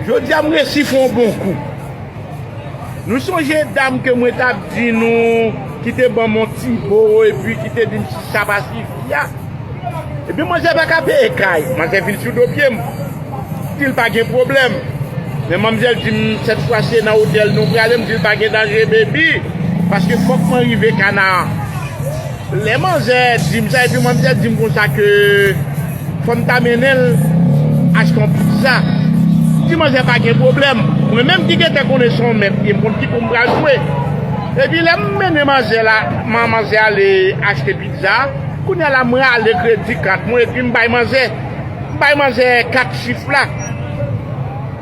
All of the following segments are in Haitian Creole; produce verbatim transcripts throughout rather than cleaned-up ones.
Jodi a m resi fè yon bon kou. Nou sonje dam ke mwen t ap di nou ki te ban m yon ti bo epi ki te di m si sa pa sifi a. Epi manzè pa ka peye kay. Manzè vin sou do pye m. Di l pa gen pwoblèm. Men manzè di m sèt fwa se nan otèl nou prale, m di l pa gen danje baby. Paske fòk mwen rive Kana. Lè manzè di m sa, epi manzè di m konsa ke fò m ta mennen l achte yon pizza. M di manzè pa gen pwoblèm. Mwen menm ki gentan konnen se yon mèt li ye, m konn ki kou m pral jwe. Epi lè m mennen manzè la, man manzè ale achte pizza. Kounye a la m rale kredi kat mwen epi m bay manzè. M bay manzè kat chif la.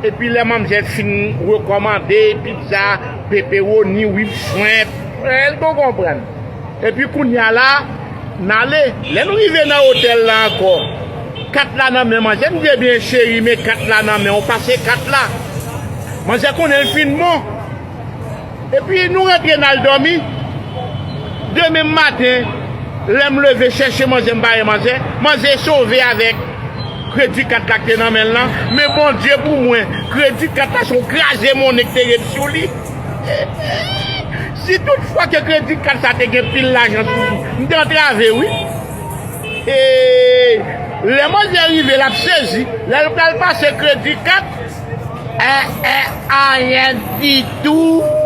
Epi lè manzè fin rekòmande pizza, pepewoni, whip shrimp, èske w konprann? Epi kounye a la, n ale. Lè nou rive nan otèl la ankò, kat la nan men manzè. M di, ebyen cheri, men kat la nan men w, pase kat la. Manzè konnen l fin bon. Epi nou rantre n al dòmi. Demen maten, lè m leve chèche manzè, m pa wè manzè. Manzè sove avèk kredi kat la k te nan men l lan. Men Bondye pou mwen, kredi kat la se yon kraze monnen k te ret sou li. Si tout fwa ke kredi kat sa te gen pil lajan sou li, m te antrave wi. E lè manzè rive, l ap sezi. Lè l pral pase kredi kat, e, e, anyen ditou.